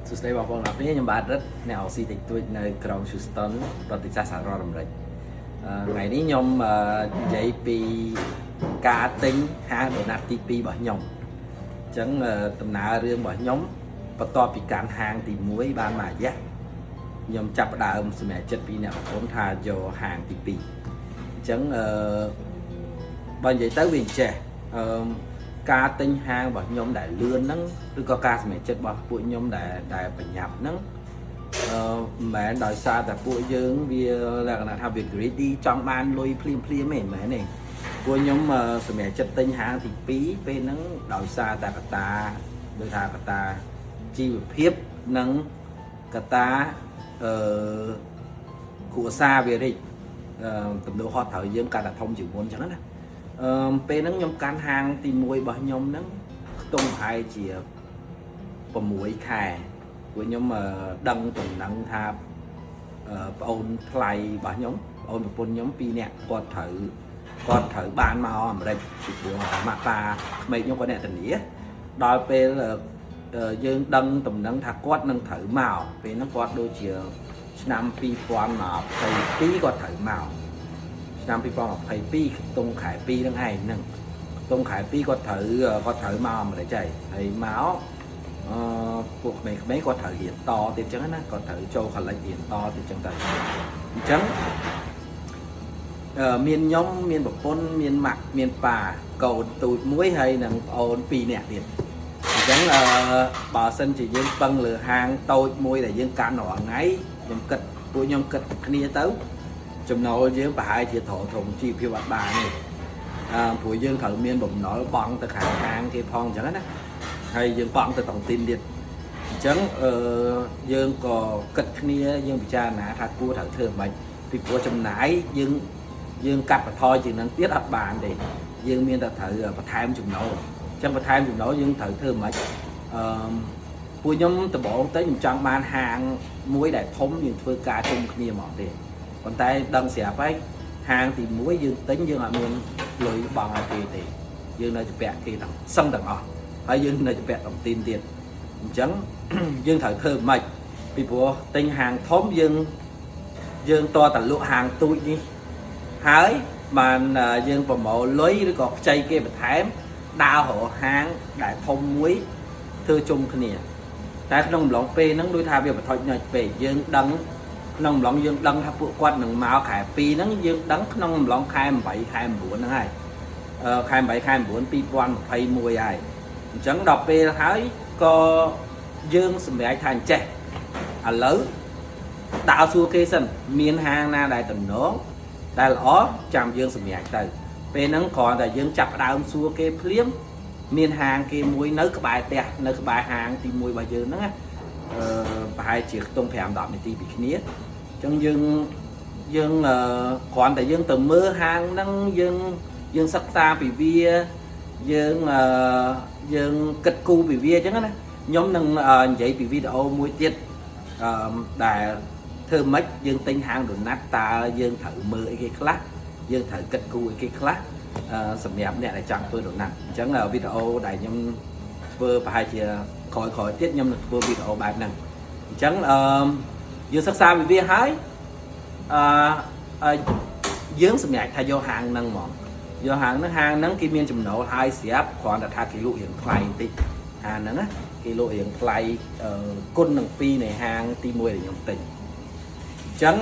សួស្តីបងប្អូនអរគ្នាខ្ញុំបាទរិទ្ធអ្នកអស៊ីតិចតួចនៅក្រុង Houston រដ្ឋតិចសាសសហរដ្ឋអាមេរិកថ្ងៃនេះខ្ញុំនិយាយពីការទិញហាងដូណាត់ទី2របស់ខ្ញុំអញ្ចឹងដំណើររឿងរបស់ខ្ញុំបន្ទាប់ពីកាន់ហាងទី1បានមួយរយៈខ្ញុំចាប់ផ្ដើមសម្រេចចិត្តពីអ្នកប្រពន្ធថាយកហាងទី2អញ្ចឹងបើនិយាយទៅវាអញ្ចេះអឺការទិញហាងរបស់ខ្ញុំដែលលឿនហ្នឹងឬក៏ការសម្រេចចិត្តរបស់ពួកខ្ញុំដែលប្រញាប់ហ្នឹងមិនមែនដោយសារតែពួកយើងវាលក្ខណៈថាវា greedy ចង់បានលុយភ្លាមភ្លាមទេមិនមែនទេពួកខ្ញុំសម្រេចចិត្តទិញហាងទី2ពេលហ្នឹងដោយសារតែកត្តាដូចថាកត្តាជីវភាពនិងកត្តាគ្រួសារវារិចទំនួលខុសត្រូវយើងកាន់តែធំជាងមុនអញ្ចឹងណាពេលហ្នឹងខ្ញុំកាន់ហាងទី1របស់ខ្ញុំហ្នឹងខ្ទង់ប្រហែលជា6ខែព្រោះខ្ញុំដឹងតំណែងថាប្អូនថ្លៃរបស់ខ្ញុំប្អូនប្រពន្ធខ្ញុំពីរនាក់គាត់ត្រូវបានមកអាមេរិកពីព្រោះម៉ាក់ប៉ាក្មេកខ្ញុំគាត់អ្នកធានាដល់ពេលយើងដឹងតំណែងថាគាត់នឹងត្រូវមកពេលហ្នឹងគាត់ដូចជាឆ្នាំ2022គាត់ត្រូវមក ឆ្នាំ2022ខ្ទង់ខែ2ហ្នឹងឯងហ្នឹងខ្ទង់ខែ2គាត់ត្រូវមកអាមេរិកហើយហើយមកពួកក្មេងៗគាត់ត្រូវរៀនតទៀតចឹងណាគាត់ត្រូវចូល college រៀនតទៀតចឹងទៅអញ្ចឹងមានខ្ញុំមានប្រពន្ធមានម៉ាក់មានប៉ាកូនទូចមួយហើយនិងប្អូន2នាក់ទៀតអញ្ចឹងបើសិនជាយើងពឹងលើហាងតូចមួយដែលយើងកាន់រាល់ថ្ងៃខ្ញុំគិតពួកខ្ញុំគិតគ្នាទៅ ចំណូលយើងប្រហែលជាត្រូវធំជីវភាពអត់បានទេព្រោះយើងត្រូវមានបំណុលបង់ទៅខាងហាងគេផងអញ្ចឹងណាហើយយើងបង់ទៅតុងទីនទៀតអញ្ចឹងយើងក៏គិតគ្នាយើងពិចារណាថាគួរត្រូវធ្វើម៉េចពីព្រោះចំណាយយើងយើងកាត់បន្ថយជាងនឹងទៀតអត់បានទេយើងមានតែត្រូវបន្ថែមចំណូលអញ្ចឹងបន្ថែមចំណូលយើងត្រូវធ្វើម៉េចអឺពួកខ្ញុំដំបូងទៅខ្ញុំចង់បានហាងមួយដែលធំយើងធ្វើការជុំគ្នាហ្មងទេ ប៉ុន្តែដឹងស្រាប់ហើយហាងទី1យើងទិញយើងអត់មានលុយបង់ឲ្យគេទេយើងនៅជំពាក់គេទាំងសឹងទាំងអស់ហើយយើងនៅជំពាក់តុងទីនទៀតអញ្ចឹង យើងត្រូវធ្វើម៉េចពីព្រោះទិញហាងធំយើងយើងតតលក់ហាងទូចនេះហើយបានយើងប្រមូលលុយឬក៏ខ្ចីគេបន្ថែមដើររកហាងដែលធំមួយធ្វើជុំគ្នា តែក្នុងអំឡុងពេលហ្នឹងដូចថាវាបន្ថយញ៉ុចពេកយើងដឹងក្នុងអំឡុងយើងដឹងថាពួកគាត់នឹងមកខែ2ហ្នឹងយើងដឹងក្នុងអំឡុងខែ8ខែ9ហ្នឹងហើយខែ8ខែ9 2021ហើយអញ្ចឹងដល់ពេលហើយក៏យើងសម្រេចថាអញ្ចេះឥឡូវដើរសួរគេសិនមានហាងណាដែលតំណងដែលល្អចាំយើងសម្រេចទៅពេលហ្នឹងគ្រាន់តែយើងចាប់ផ្ដើមសួរគេភ្លាមមានហាងគេមួយនៅក្បែរផ្ទះនៅក្បែរហាងទី1របស់យើងហ្នឹងណាប្រហែលជាខ្ទង់5 10នាទីពីគ្នាអញ្ចឹងយើងយើងគ្រាន់តែយើងទៅមើលហាងហ្នឹងយើងយើងសិក្សាពីវាយើងយើងគិតគូរពីវាអញ្ចឹងណាខ្ញុំនឹងនិយាយពីវីដេអូមួយទៀតដែលធ្វើម៉េចយើងទិញហាងដូណាត់តើយើងត្រូវមើលអីគេខ្លះយើងត្រូវគិតគូរអីគេខ្លះសម្រាប់អ្នកដែលចង់ធ្វើដូណាត់អញ្ចឹងវីដេអូដែលខ្ញុំធ្វើប្រហែលជាក្រោយៗទៀតខ្ញុំនឹងធ្វើវីដេអូបែបហ្នឹងអញ្ចឹងយើងសិក្សាពីវាហើយអឺយើងសម្រេចថាយកហាងហ្នឹងហ្មងយកហាងហ្នឹងហាងហ្នឹងគេមានចំណូលហើយស្រាប់គ្រាន់តែថាគេលក់រៀងថ្លៃបន្តិចហាងហ្នឹងណាគេលក់រៀងថ្លៃគុណនឹង2នៃហាងទី1ដែលខ្ញុំទិញអញ្ចឹង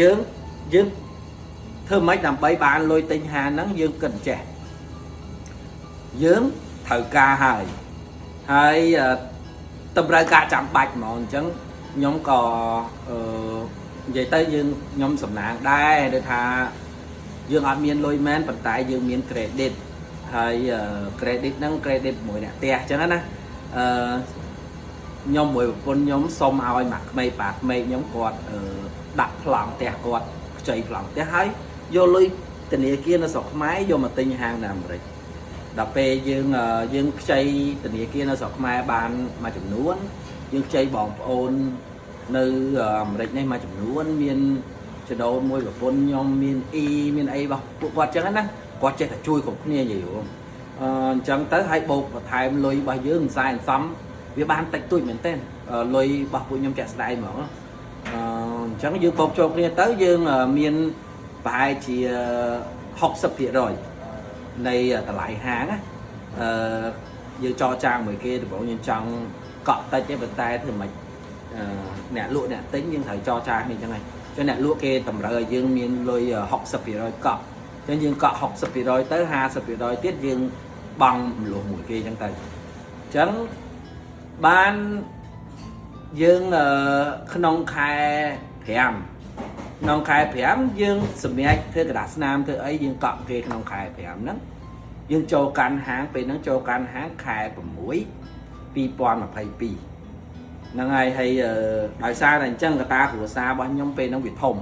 យើងយើងធ្វើម៉េចដើម្បីបានលុយទិញហាងហ្នឹងយើងគិតចេះយើងត្រូវការហើយហើយតម្រូវការចាំបាច់ហ្មងអញ្ចឹងខ្ញុំក៏និយាយទៅយើងខ្ញុំសំណាងដែរដូចថាយើងអត់មានលុយមែនប៉ុន្តែយើងមាន credit ហើយ credit ហ្នឹង credit មួយអ្នកផ្ទះអញ្ចឹងណាខ្ញុំមួយប្រពន្ធខ្ញុំសុំឲ្យម៉ាក់ក្មេកប៉ាក្មេកខ្ញុំគាត់ដាក់ប្លង់ផ្ទះគាត់ខ្ចីប្លង់ផ្ទះហើយយកលុយធនាគារនៅស្រុកខ្មែរយកមកទិញហាងនៅអាមេរិកដល់ពេលយើងយើងខ្ចីធនាគារនៅស្រុកខ្មែរបានមួយចំនួនយើងខ្ចីបងប្អូននៅអាមេរិកនេះមួយចំនួនមានចដូនមួយប្រពន្ធខ្ញុំមានអ៊ីមានអីរបស់ពួកគាត់ចឹងណាគាត់ចេះតែជួយគ្រប់គ្នានិយាយរួមអញ្ចឹងទៅឲ្យបូកបន្ថែមលុយរបស់យើងខ្សែអន្សំ វាបានតិចតួចមែនទែនលុយរបស់ពួកខ្ញុំចាក់ស្ដែងហ្មងអឺអញ្ចឹងយើងបូកចូលគ្នាទៅយើងមានប្រហែលជា60%នៃតម្លៃហាងណាអឺយើងចរចាមួយគេដំបូងយើងចង់កក់តិចទេប៉ុន្តែធ្វើម៉េចអឺអ្នកលក់អ្នកទិញយើងត្រូវចរចាគ្នាអញ្ចឹងហើយចឹងអ្នកលក់គេតម្រូវឲ្យយើងមានលុយ60%កក់អញ្ចឹងយើងកក់60%ទៅ50%ទៀតយើងបង់រំលោះមួយគេអញ្ចឹងទៅអញ្ចឹងបានយើងក្នុងខែ5ក្នុងខែ5យើងសម្រាប់ធ្វើក្រដាសស្នាមធ្វើអីយើងកក់គេក្នុងខែ5ហ្នឹងយើងចូលកាន់ហាងពេលហ្នឹងចូលកាន់ហាងខែ6 2022ហ្នឹងហើយហើយដោយសារតែអញ្ចឹងកតាគ្រួសាររបស់ខ្ញុំពេលហ្នឹងវាធំ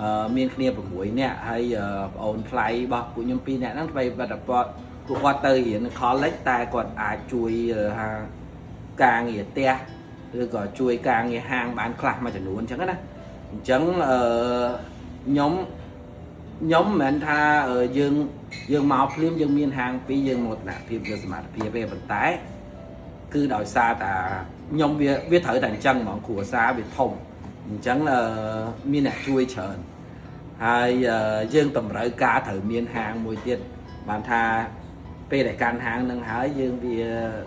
អឺមានគ្នា6នាក់ហើយប្អូនថ្លៃរបស់ពួកខ្ញុំ2នាក់ហ្នឹងថ្មីបាត់តែគាត់ពួកគាត់ទៅរៀននៅ college តែគាត់អាចជួយថាការងារផ្ទះឬក៏ជួយការងារហាងបានខ្លះមួយចំនួនអញ្ចឹងណាអញ្ចឹងអឺខ្ញុំខ្ញុំមិនមែនថាយើងយើងមកភ្លាមយើងមានហាងពីរយើងមោទនភាពលើសមត្ថភាពទេប៉ុន្តែ គឺដោយសារតាខ្ញុំវាវាត្រូវតែអញ្ចឹងហ្មងគ្រួសារវាធំអញ្ចឹងអឺមានអ្នកជួយច្រើនហើយយើងតម្រូវការត្រូវមានហាងមួយទៀតបានថាពេលដែលកាន់ហាងនឹងហើយយើងវា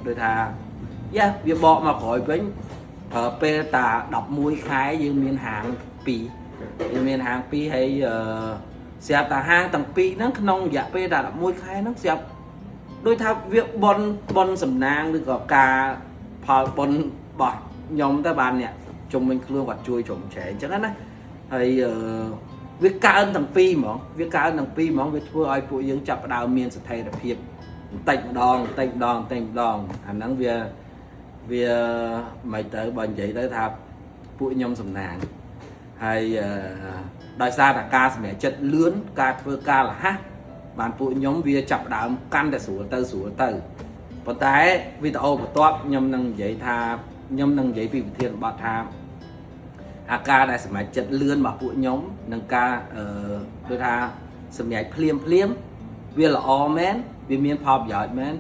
ដូចថាយ៉ាវាបកមកក្រោយវិញប្រើពេលតា11ខែយើងមានហាង2យើងមានហាង2ហើយអឺស្រាប់តាហាងទាំងពីរហ្នឹងក្នុងរយៈពេលតា11ខែហ្នឹងស្រាប់ ដូចថាវាបនបនសំណាងឬក៏ការផលបនរបស់ខ្ញុំទៅបានអ្នកជុំវិញខ្លួនគាត់ជួយជ្រោមជ្រែងអញ្ចឹងណាហើយវាកើនទាំងពីរហ្មងវាកើនទាំងពីរហ្មងវាធ្វើឲ្យពួកយើងចាប់ផ្ដើមមានស្ថិរភាពបន្តិចម្ដងបន្តិចម្ដងបន្តិចម្ដងអាហ្នឹងវាវាមិនទៅបើនិយាយទៅថាពួកខ្ញុំសំណាងហើយដោយសារតែការសម្រេចចិត្តលឿនការធ្វើការលះបានពួកខ្ញុំវាចាប់ផ្ដើមកាន់តែស្រួលទៅស្រួលទៅប៉ុន្តែវីដេអូបន្ទាប់ខ្ញុំនឹងនិយាយថាខ្ញុំនឹងនិយាយពីវិធានបទថាអាការដែលសម្រេចចិត្តលឿនរបស់ពួកខ្ញុំនិងការអឺដូចថាសម្រេចភ្លាមភ្លាមវាល្អមែនវាមានផលប្រយោជន៍មែន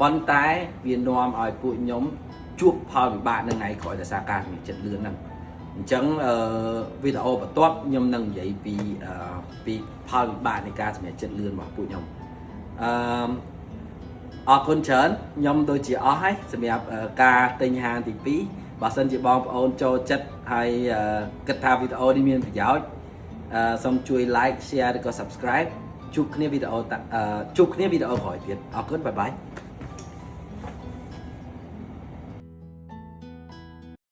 ប៉ុន្តែវានាំឲ្យពួកខ្ញុំជួបផលវិបាកនៅថ្ងៃក្រោយដោយសារការសម្រេចចិត្តលឿនហ្នឹងអញ្ចឹងអឺវីដេអូបន្ទាប់ខ្ញុំនឹងនិយាយពីអឺពីផលវិបាកនៃការសម្រេចចិត្តលឿនរបស់ពួកខ្ញុំអឺអរគុណច្រើនខ្ញុំដូចជាអស់ហើយសម្រាប់ការទិញហាងទី2បើសិនជាបងប្អូនចូលចិត្តហើយគិតថាវីដេអូនេះមានប្រយោជន៍សូមជួយ like share ឬក៏ subscribe ជួបគ្នាវីដេអូជួបគ្នាវីដេអូក្រោយទៀតអរគុណ bye bye.